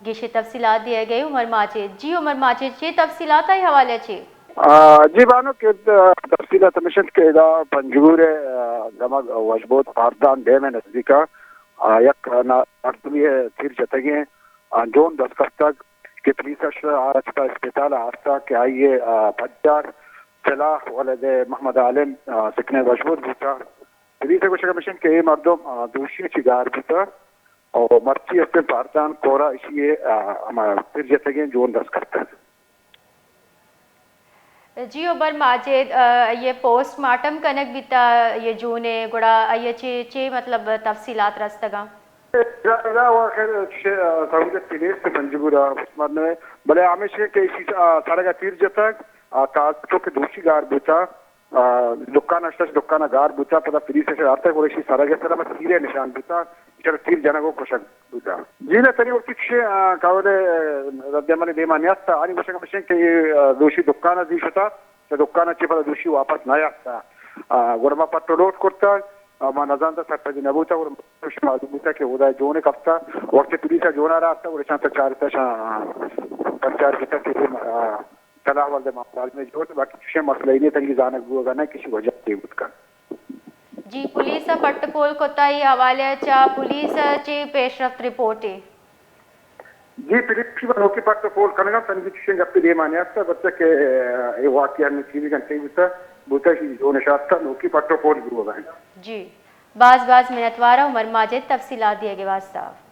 گیشیں تفصیلات دیگ ءَ عمر ماجد۔ جی عمر ماجد، چے تفصیلات ءِ حوالہ چے؟ آ، جی بانک، اد-، تفصیلات ہمیش انت کہ ادا پنجگور ءِ، آ، دمگ وشبود پاردان ڈیم ءِ نزدیک ءَ، آ، یک نا-، مردمے ءَ تیر جتگیں، آ، جون دست کپتگ کہ پولیس اش آ چہ اسپتال ءَ آرتگ کہ آئی ءِ، آ، پجار سلاہ ولد محمد عالم، آ، سکن وشبود بوتگ۔ پولیس ءِ گوشگ ہمیش انت کہ اے مردم، آ، دوشی ءَ چہ گار بوتگ۔ او مرچی استیں پاردان کورا ایشی ءَ، آ، ہما تیر جتگیں جون دست کپتگ۔ جی عمر ماجد، آ، آئی ءِ پوسٹ مارٹم کنگ بیتا، آئی ءِ جون ءِ، گڑا آئی ءَ چے، چے مطلب تفصیلات رستگاں؟ ادا، ادا واقعہ چے، آ، سہولت نیست پنجگور ءَ، مطلب، بلے ہمیش کہ ایشی، آ، سرگ ءَ تیر جتگ، آ، تا چو کہ دوشی گار بوتا، آ، دکان اشتش، دکان گار بوتا، پدا پولیس اش آرتگ، گڑا ایشی سرگ ءِ سرا تیر ءِ نشان بوتا، ایشرا تیر جنگ و کشگ بوتا۔ جی نہ، تنی وقتی چشیں، آ، کاول ءِ رد عمل دیما نیاستا، آنی گوشگ ہمیش انت کہ اے، آ، دوشی دکان ءَ زی شتا، چہ دکان ءَ چہ پدا دوشی واپس نیاستا۔ آ، گڑا ما پٹ و لوٹ کرتا، آ، ما نزانتا سرپدی نبوتا، گڑا شما معلوم بوتا کہ اودا جون کپتا، وقتی پولیس ءَ جون ءَ را آرتا، گڑا شان پچارتا، شان پچار بیتا کہ، آ، سلاہ ولد محمد عالم ءِ جون، باقی چشیں مسئلہ ءِ تنگی زانگ بوگ ءَ نہ کہ چی وجہ تے بوت کن۔ جی، پولیس ءَ پٹ پول کتا، اے حوالہ ءَ چہ پولیس ءَ چے پیش رفت رپورٹ ءَ؟ جی، پولیس ءَ نوکی پٹ پول کنگا، تنگی چشیں گپے دیما نیاستا، بچہ کہ اے واقعہ ہمے چیزی گھنٹے بوتا، بوتا شی جون شاتا، نوکی پٹ پول بوگا۔ جی، باز باز منتوار عمر ماجد تفصیلات دیگ ءِ واسطہ۔